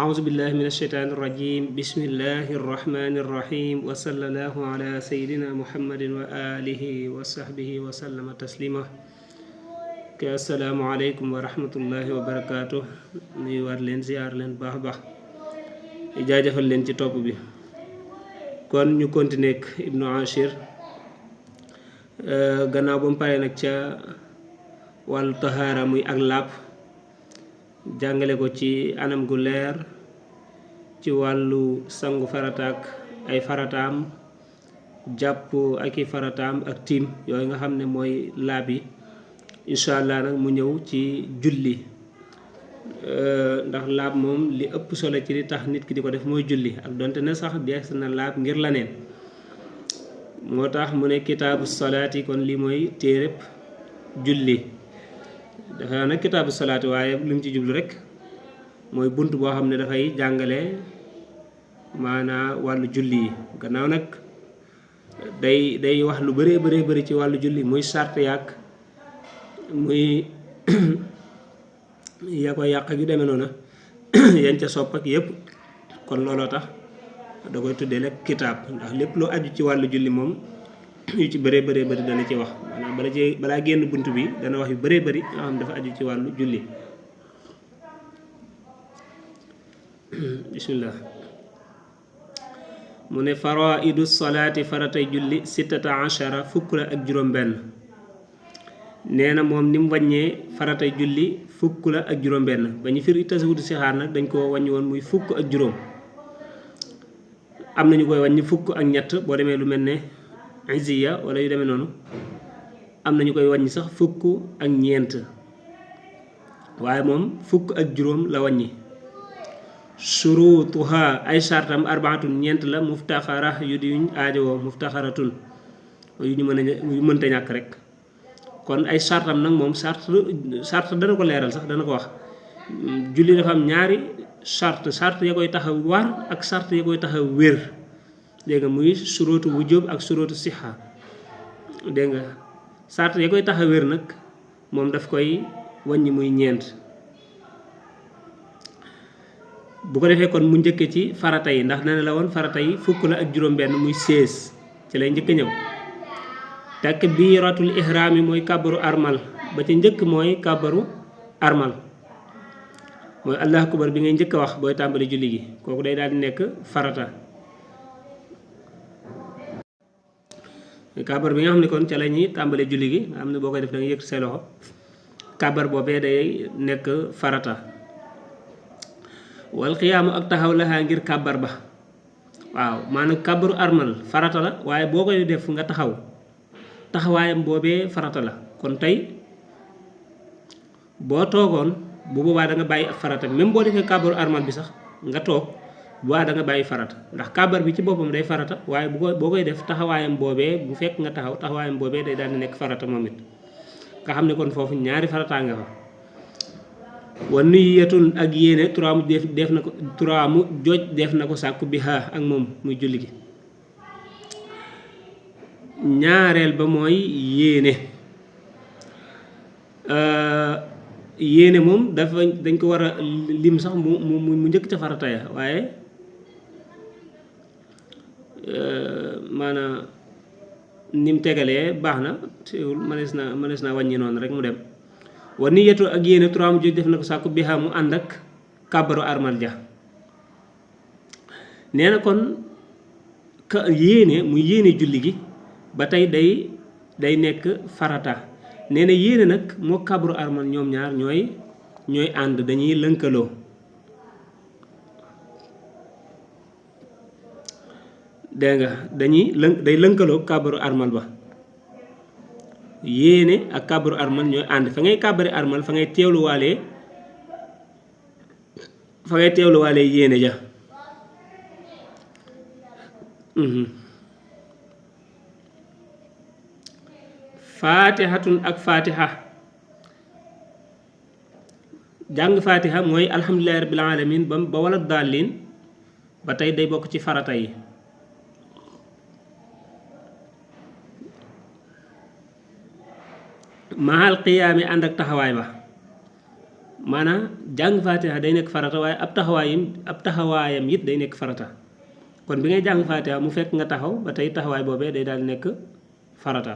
أعوذ بالله من الشيطان الرجيم بسم الله الرحمن الرحيم وصلى الله على سيدنا محمد وآله وصحبه وسلم تسليما السلام عليكم ورحمة الله وبركاته نيوار لين زيار لين باخ باخ jaajëfal leen ci topp bi kon ñu continuer ak Ibnu Ashir gannaaw ba mu paree nag ca wàllu tahaara muy ak laab jàngale ko ci anam gu leer ci wàllu sangu farataak ay farataam jàpp ak i farataam ak tiim yooyu nga xam ne mooy laab yi incha allah nag mu ñëw ci julli ndax laab moom li ëpp solo ci li tax nit ki di ko def mooy julli ak donte ne sax dees na laab ngir laneen moo tax mu ne kitaabu salaati kon li mooy téereb julli dafa nag kitaabu salaati waaye li mu ci jublu rek mooy bunt boo xam ne dafay jàngale maanaa wàllu julli yi gannaaw nag day wax lu bëree bëri ci wàllu julli muy sart yàq muy ya koy yàq ak yu demee noonu yan ca sopp ak yépp kon looloo tax da koy tuddee rek kitaab ndax lépp loo aju ci wàllu julli moom yu ci bëree bëri dana ci wax maanaam balaa génn bunt bi dana wax yu bëree bëri yoo xam dafa aju ci wàllu julli bismillah mu ne faraidu salaati faratay julli sittata ashara fukk la ak juróom benn nee na moom ni mu wàññee faratay julli fukk la ak juróom benn ba ñu firi tasawudu sixaar nag dañ koo wàññi woon muy fukk ak juróom am nañu koy wàññi fukk ak ñett boo demee lu mel ne iziya wala yu demee noonu am nañu koy wàññi sax fukk ak ñeent waaye moom fukk ak juróom la wàññi shurutuha ay sartam arbaatun ñeent la muftaxara yu di yuñ aajowoo muftaxaratun yu ñu yu mënta ñàkk rek kon ay sartam nag moom sart dana ko leeral sax dana ko wax julli dafa am ñaari sart ya koy taxaw war ak sart ya koy taxaw wér dégg nga muy suróotu wujub ak suróotu sixa dégg nga sart ya koy taxaw wér nag moom daf koy wàññi muy ñeent bu ko defee kon mu njëkke ci farata yi ndax nee la woon farata yi fukk la ak juróom benn muy 16 ci lay njëkk ñëw takbiratul ihram yi mooy kàbbaru armal ba ca njëkk mooy kàbbaru armal mooy allahu akbar bi ngay njëkk a wax booy tàmbali julli gi kooku day daal di nekk farata kàbbar bi nga xam ne kon ca la ñuy tàmbali julli gi nga xam ne boo koy def da nga yëg say loxo kàbbar boobee day nekk farata wal xiyaamu ak taxaw laxaa ngir kàbbar ba waaw maanaam kàbbaru armal farata la waaye boo koy def nga taxaw taxawaayam boobee farata la kon tey boo toogoon bu boobaa da nga bàyyi ak farata même boo defee kàbbaru armal bi sax nga toog bu boobaa da nga bàyyi farata ndax kàbbar bi ci boppam day farata waaye boo koy def taxawaayam boobee bu fekk nga taxaw taxawaayam boobee day daal di nekk farata moom it nga xam ne kon foofu ñaari farataa nga fa wa niyatun ak yéene trois mu jooj def na ko sàkku bi haa ak moom muy julli gi ñaareel ba mooy yéene moom dañ ko war a lim sax mu njëkk ca farata ya waaye maanaam ni mu tegalee baax na teewul mënees naa wàññi noonu rek mu dem wa niyatu ak yéene trois mu jóg def na ko sàkku biha mu ànd ak kàbbaru armal ja nee na kon yéene mu yéene julli gi ba tey day nekk farata nee na yéene nag moo kàbbaru armal ñoom ñaar ñooy ànd dañuy lënkaloo dégg nga day lënkaloo kàbbaru armal ba yéene ak kàbbaru armal ñooy ànd fa ngay kàbbari armal fa ngay teewluwaalee yéene ja faatihatun ak faatiha jàng faatiha mooy alhamdulillahi rabbil alamin ba wala daalin ba tey day bokk ci farata yi mahal qiyaami ànd ak taxawaay ba maanaam jàng Fatiha day nekk farata waaye ab taxawaayam it day nekk farata kon bi ngay jàng Fatiha mu fekk nga taxaw ba tey taxawaay boobee day daal nekk farata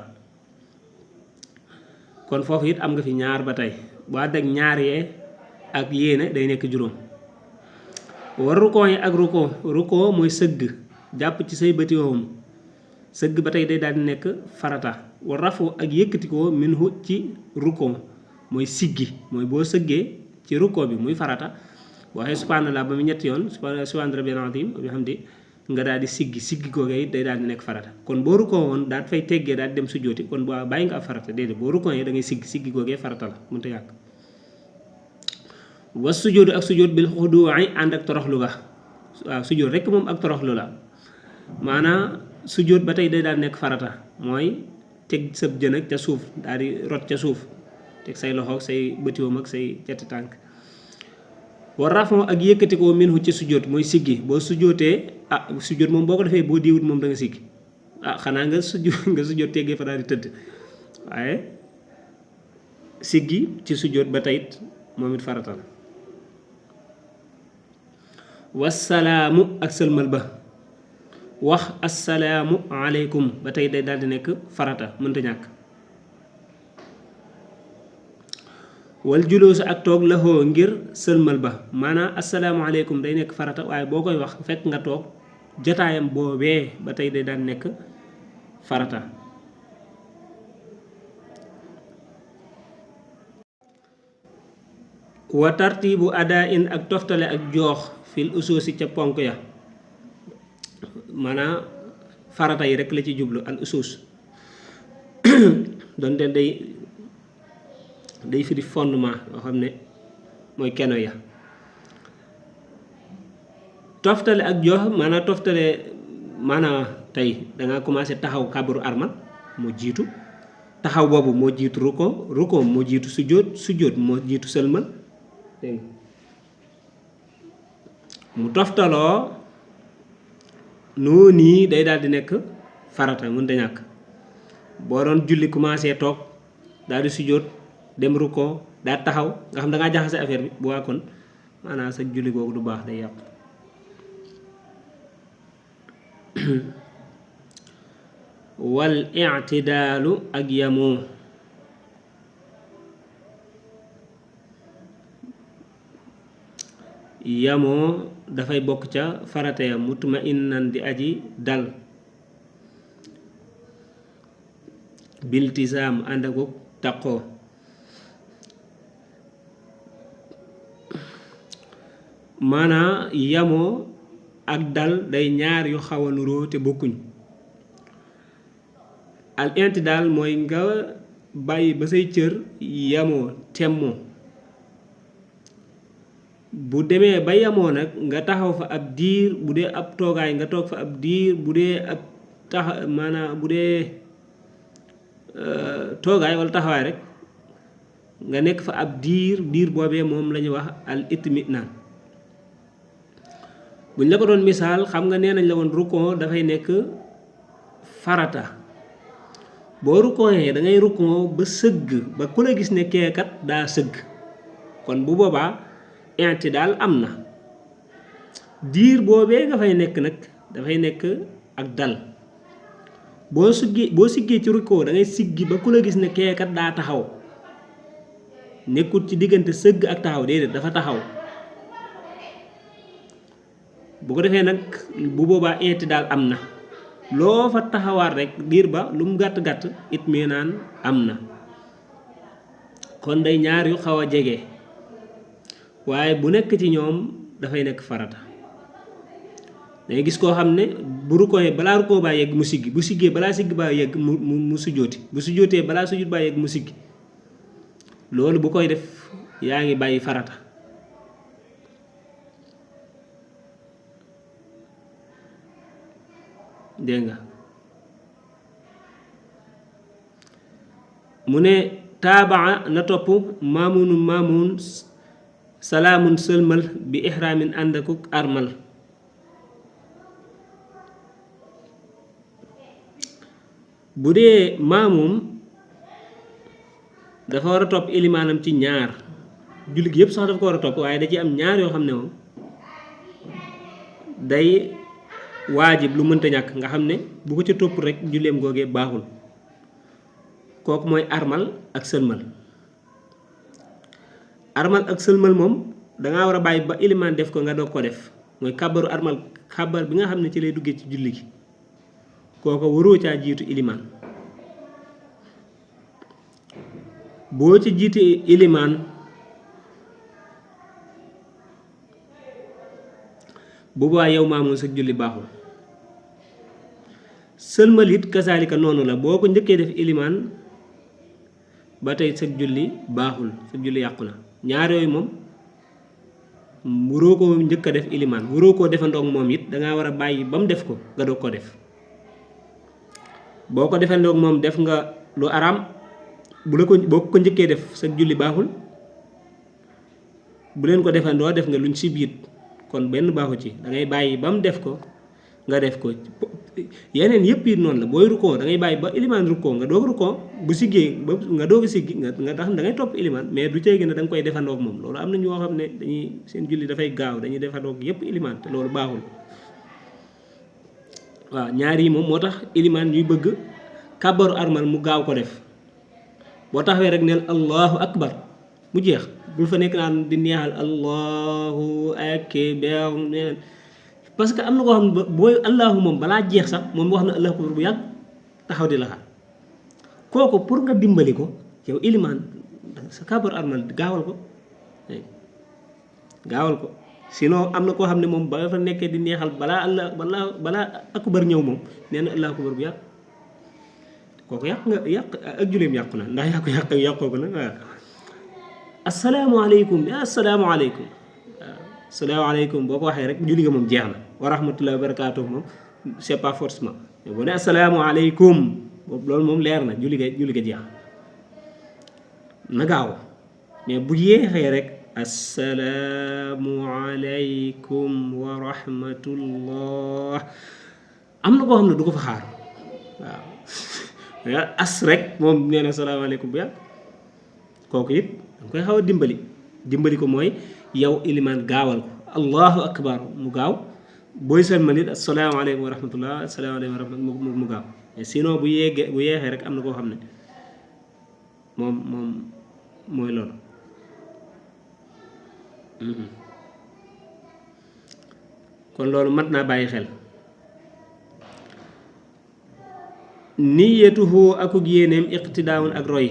kon foofu it am nga fi ñaar ba tey bu ànd ak ñaar yee ak yéene day nekk juróom. war rukkoo yi ak rukkoo mooy sëgg jàpp ci say bëti woom sëgg ba tey day daal di nekk farata war rafu ak yëkkatikoo minhu ci rukkoo mooy siggi mooy boo sëggee ci rukkoo bi muy farata waxee subhanallah ba mu ñetti yoon subhaana rabbiyal azim bi xam di nga daal di siggi googee day daal di nekk farata kon boo rukkoo woon daal fay teggee daal di dem sujjóoti kon boo bàyyi nga ab farata déedéet boo rukkoo yi da ngay siggi googee farata la mënta yàq. was sujjóotu ak sujjóot bil xuduu'i ànd ak toroxlu ga waaw sujjóot rekk moom ak toroxlu la maanaam sujjóot ba tey day daal nekk farata mooy teg sab jën ak ca suuf daal di rot ca suuf teg say loxo say bëtiwoom ak say cati tànk. war rafon ak yëkkatikoo minhu ci sujjóot mooy siggi boo sujjóotee sujjóot moom boo ko defee boo diwut moom da nga siggi xanaa nga sujjóot teggee fa daal di tëdd waaye siggi ci sujjóot ba tey moom it farata la. wassalaamu ak sëlmal ba wax assalaamu aleykum ba tey day daal di nekk farata mënta ñàkk. wal juloosu ak toog la xoo ngir sëlmal ba maanaam assalaamu aleykum day nekk farata waaye boo koy wax fekk nga toog jotaayam boobee ba tey day daal di nekk farata. wa tartibu adaa in ak toftale ak joox fil usuusi ca ponk ya maanaam farata yi rek la ci jublu al usuus donte day firi fondement yoo xam ne mooy keno ya. toftale ak joox maanaam toftale maanaam tey danga commencé taxaw kàbbaru armal moo jiitu taxaw boobu moo jiitu ruko moo jiitu sujjóot moo jiitu sëlmal dégg mu toftaloo noonu nii day daal di nekk farata mënta ñàkk. boo doon julli commencé toog daal di sujjóot dem rukkoo daal taxaw nga xam da ngaa jaxase affaire bi bu waa kon maanaam sa julli googu du baax day yàqu. wal i'tidaalu ak yamoo dafay bokk ca farata ya mutma'innan di aji dal biltisaam ànd ak taqoo maanaa yamoo ak dal day ñaar yu xaw a nuroo te bokkuñ. al intidaal mooy nga bàyyi ba say cër yamoo temmoo bu demee ba yamoo nag nga taxaw fa ab diir bu dee ab toogaay nga toog fa ab diir bu dee ab maanaam bu dee toogaay walla taxawaay rek nga nekk fa ab diir boobee moom la ñuy wax al itminaan. buñ la ko doon misaal xam nga nee nañ la woon rukkoo dafay nekk farata boo rukkooyee da ngay rukkoo ba sëgg ba ku la gis ne keekat daa sëgg kon bu boobaa i'tidaal am na diir boobee nga fay nekk nag dafay nekk ak dal. boo siggee ci rukkoo da ngay siggi ba ku la gis ne keekat daa taxaw nekkul ci diggante sëgg ak taxaw déedéet dafa taxaw. bu ko defee nag bu boobaa i'tidaal am na loo fa taxawaat rek diir ba lu mu gàtt gàtt itminaan am na kon day ñaar yu xaw a jege waaye bu nekk ci ñoom dafay nekk farata. dangay gis koo xam ne bu rukkooyee balaa rukkoo baa yegg mu siggi bu siggee balaa siggi baa yegg mu sujjóoti bu sujjóotee balaa sujjóot baa yegg mu siggi loolu bu koy def yaa ngi bàyyi farata. dégg nga mu ne taabaa na topp maamun salaamun sëlmal bi ihraamin ànd akuk armal. bu dee maamum dafa war a topp ilimaanam ci ñaar julli gi yëpp sax daf ko war a topp waaye da ci am ñaar yoo xam ne moom day waajib lu mënta ñàkk nga xam ne bu ko ca topp rek julleem googee baaxul kooku mooy armal ak sëlmal. armal ak sëlmal moom dangaa war a bàyyi ba ilimaan def ko nga doog ko def mooy kàbbaru armal kàbbar bi nga xam ne ci lay duggee ci julli gi kooko waroo caa jiitu ilimaan boo ci jiitee ilimaan bu boobaa yow maamoon sa julli baaxul. sëlmal it kasaalika noonu la boo ko njëkkee def ilimaan ba tey sa julli baaxul sa julli yàqu na ñaar yooyu moom waroo ko njëkk a def ilimaan waroo koo defandoog moom it dangaa war a bàyyi ba mu def ko nga doog ko def boo ko defandoog moom def nga lu araam boo ko njëkkee def sa julli baaxul bu leen ko defandoo def nga luñ sib it kon benn baaxu ci dangay bàyyi ba mu def ko nga def ko yeneen yëpp it noonu la booy rukkoo da ngay bàyyi ba ilimaan rukkoo nga doog rukkoo bu siggee ba nga doog a siggi nga tax da ngay topp ilimaan mais du cee gën a da nga koy defandoog moom loolu am na ñoo xam ne dañuy seen julli dafay gaaw dañuy defandoog yëpp ilimaan te loolu baaxul. waaw ñaar yi moom moo tax ilimaan ñuy bëgg kàbbaru armal mu gaaw ko def boo taxawee rek neel allahu akbar mu jeex bul fa nekk naan di neexal allahu akbar parce que am na koo xam ne booy allahu moom balaa jeex sax moom wax na allahu akbar bu yàgg taxaw di la xaar kooku pour nga dimbali ko yow ilimaan sa kàbbaru armal gaawal ko sinon am na koo xam ne moom ba fa nekkee di neexal balaa akbar ñëw moom nee na allahu akbar bu yàgg kooku yàq ak julleem yàqu na ndax yàqoo ko nag waaw asalaamaaleykum asalaamaaleykum waaw asalaamaaleykum boo ko waxee rek julli nga moom jeex na wa rahmatullahi wa barakaatuh moom c'est pas forcément mais boo ne asalaamaaleykum boobu loolu moom leer na julli ga jeex na gaaw mais bu yéexee rek asalaamualeykum wa rahmatullah am na koo xam ne du ko fa xaar waaw as rek moom nee na asalaamaaleykum bu yàgg kooku it danga koy xaw a dimbali ko mooy yow ilimaan gaawal ko allahu akbar mu gaaw booy sëlmal it asalaamaaleykum wa rahmatullah asalaamaaleykum wa rahmatullah mu gaaw mais sinon bu yeexee rek am na koo xam ne moom mooy loolu. kon loolu mat naa bàyyi xel. niyatuhu akuk yéeneem iqtidaawun ak roy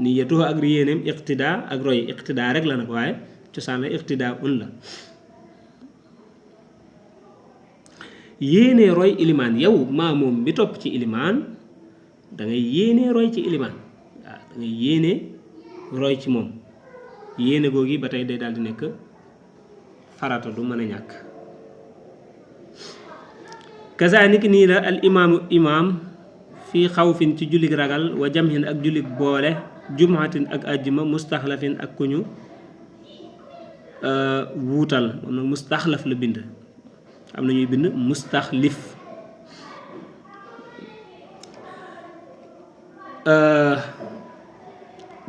niyatuhu ak yéeneem iqtidaa ak roy iqtidaa rek la nag waaye cosaan la iqtidaawun la yéenee roy ilimaan yow maa moom bi topp ci ilimaan da ngay yéenee roy ci ilimaan waaw da ngay yéenee roy ci moom yéene googi ba tey day daal di nekk farata du mën a ñàkk kazaanik nii la al imaam fii xawfin ci jullig ragal wa jamhin ak jullig boole jumaatin ak ajjuma mustaxlafin ak ku ñu wuutal moom nag mustaxlaf la bind am na ñuy bind mustaxlif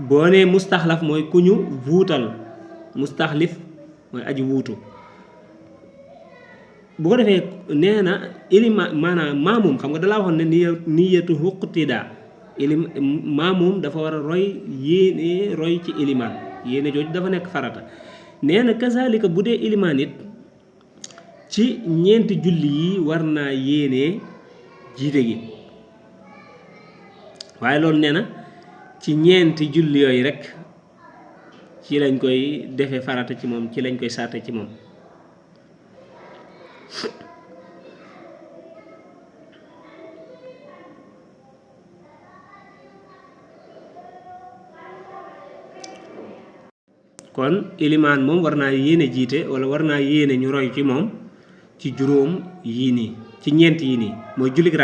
boo nee mustaxlaf mooy ku ñu wuutal mustaxlif mooy aji wuutu bu ko defee nee na ilima maanaam maamoom xam nga dalaa waxoon ne niyatu xuqtidaa maamoom dafa war a roy yéene roy ci ilimaan yéene jooju dafa nekk farata nee na kazalika bu dee ilimaan it ci ñeenti julli yi war naa yéene jiite gi waaye loolu nee na ci ñeenti julli yooyu rek ci lañ koy defee farata ci moom ci lañ koy sàtte ci moom kon ilimaan moom war naa yéene jiite wala war naa yéene ñu roy ci moom ci juróom yii nii ci ñeent yii nii mooy jullig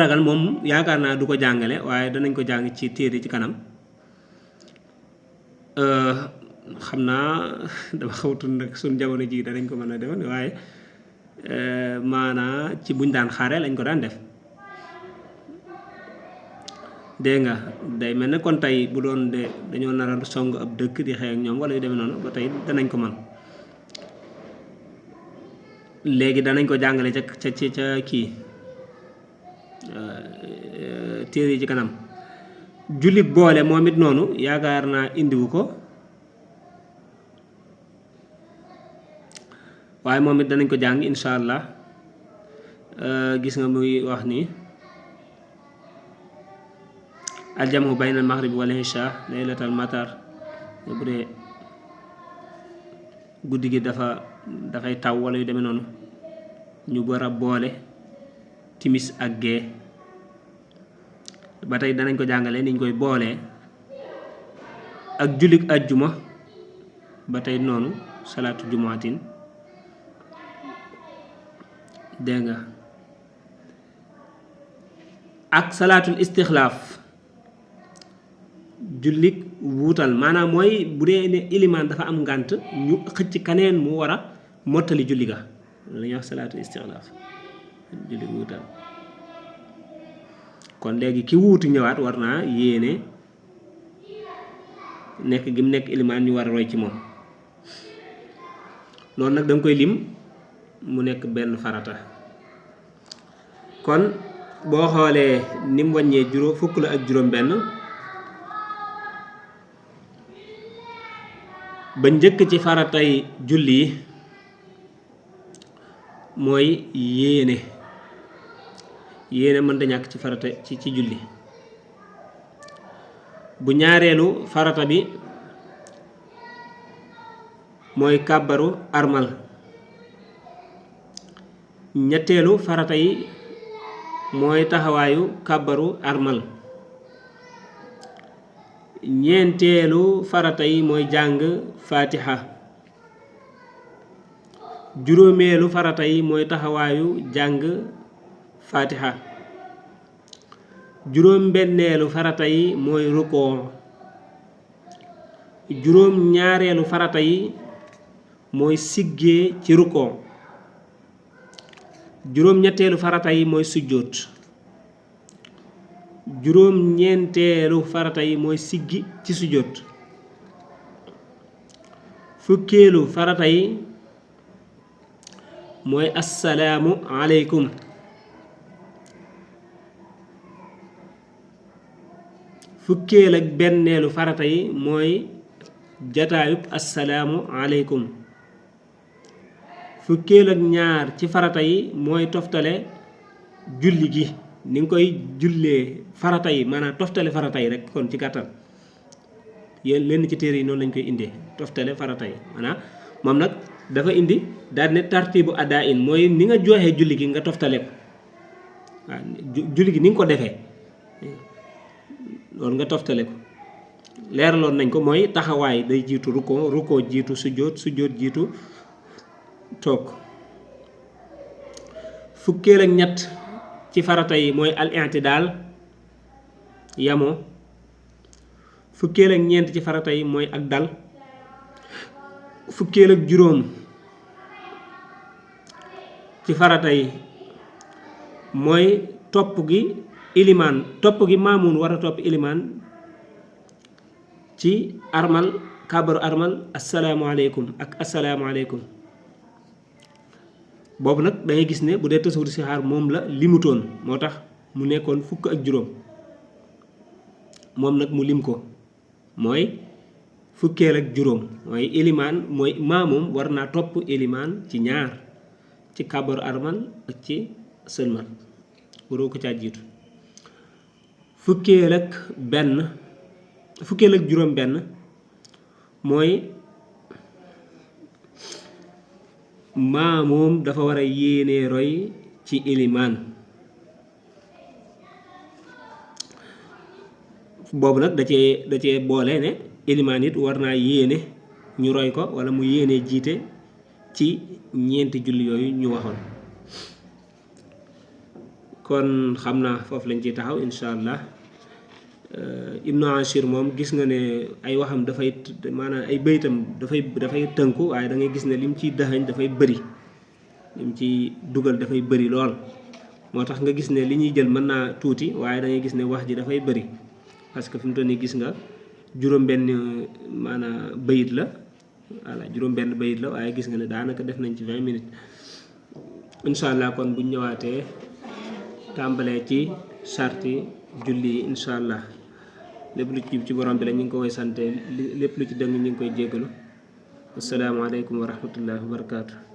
ragal moom yaakaar naa du ko jàngale waaye danañ ko jàng ci téere ci kanam xam naa dama xawtul nag suñ jamono ji danañ ko mën a defal waaye maanaa ci buñ daan xare lañ ko daan def dégg nga day mel ne kon tey bu doon de dañoo nar a song ab dëkk di xeex ak ñoom wala yu demee noonu ba tey danañ ko man léegi danañ ko jàngale ca kii téere yi ci kanam jullit boole moom it noonu yaakaar naa indiwu ko waaye moom it danañ ko jàng insha allah gis nga muy wax ni aljamu bayna al maghrib wal isha laylatal matar bu dee guddi gi dafay taw wala yu demee noonu ñu war a boole timis ak gee ba tey danañ ko jàngale niñ koy boolee ak jullit ajjuma ba tey noonu salaatu jumaatin dégg nga ak salaatul istixlaaf jullit wuutal maanaam mooy bu dee ne ilimaan dafa am ngànt ñu xëcc kaneen mu war a mottali julli ga la ñuy wax salaatul istixlaaf jullit wuutal kon léegi ki wuutu ñëwaat war naa yéene nekk gi mu nekk ilimaan ñu war a roy ci moom loolu nag danga koy lim mu nekk benn farata kon boo xoolee ni mu wàññee fukk la ak juróom benn ba njëkk ci faratay julli yi mooy yéene mënta ñàkk ci farata ci julli bu ñaareelu farata bi mooy kàbbaru armal ñetteelu farata yi mooy taxawaayu kàbbaru armal ñeenteelu farata yi mooy jàng fatiha juróomeelu farata yi mooy taxawaayu jàng fatiha juróom benneelu farata yi mooy rukoo juróom ñaareelu farata yi mooy siggee ci rukoo juróom ñetteelu farata yi mooy sujjóot juróom ñeenteelu farata yi mooy siggi ci sujjóot fukkeelu farata yi mooy assalaamu aleykum fukkeel ak benneelu farata yi mooy jataayub assalaamu aleykum fukkeel ak ñaar ci farata yi mooy toftale julli gi ni nga koy jullee farata yi maanaam toftale farata yi rek kon ci gàttal yéen lenn ci téere yi noonu lañ koy indee toftale farata yi maanaam moom nag dafa indi daal ne tartibu adaa in mooy ni nga joxee julli gi nga toftale ko waaw julli gi ni nga ko defee loolu nga toftale ko leeraloon nañ ko mooy taxawaay day jiitu rukkoo jiitu sujjóot jiitu toog fukkeel ak ñett ci farata yi mooy al i'tidaal yamoo fukkeel ak ñeent ci farata yi mooy ak dal fukkeel ak juróom ci farata yi mooy topp gi maamuun war a topp ilimaan ci armal kàbbaru armal asalaamaaleykum ak asalaamaaleykum boobu nag dangay gis ne bu dee tasawur si xaar moom la limutoon moo tax mu nekkoon fukk ak juróom moom nag mu lim ko mooy fukkeel ak juróom mooy ilimaan mooy maamoom war naa topp ilimaan ci ñaar ci kàbbaru armal ak ci sëlmal waroo ko caa jiitu fukkeel ak juróom benn mooy maamoom dafa war a yéenee roy ci ilimaan boobu nag da cee boole ne ilimaan it war naa yéene ñu roy ko wala mu yéenee jiite ci ñeenti julli yooyu ñu waxoon kon xam naa foofu lañ ciy taxaw insha allah Ibnu Ashir moom gis nga ne ay waxam dafay maanaam ay baytam dafay tënku waaye da ngay gis ne lim ciy dëxañ dafay bëri lim ciy dugal dafay bëri lool moo tax nga gis ne li ñuy jël mën naa tuuti waaye da ngay gis ne wax ji dafay bëri parce que fi mu toll nii gis nga juróom-benn maanaam bayit la voilà juróom-benn bayit la waaye gis nga ne daanaka def nañ ci 20 minutes incha allah kon buñ ñëwaatee tàmbalee ci sarti julli yi incha allah lépp lu ci borom bi la ñu ngi ko koy sante lépp lu ci dëng ñu ngi koy jéggalu asalaamaaleykum wa rahmatullahi wa barakaatu.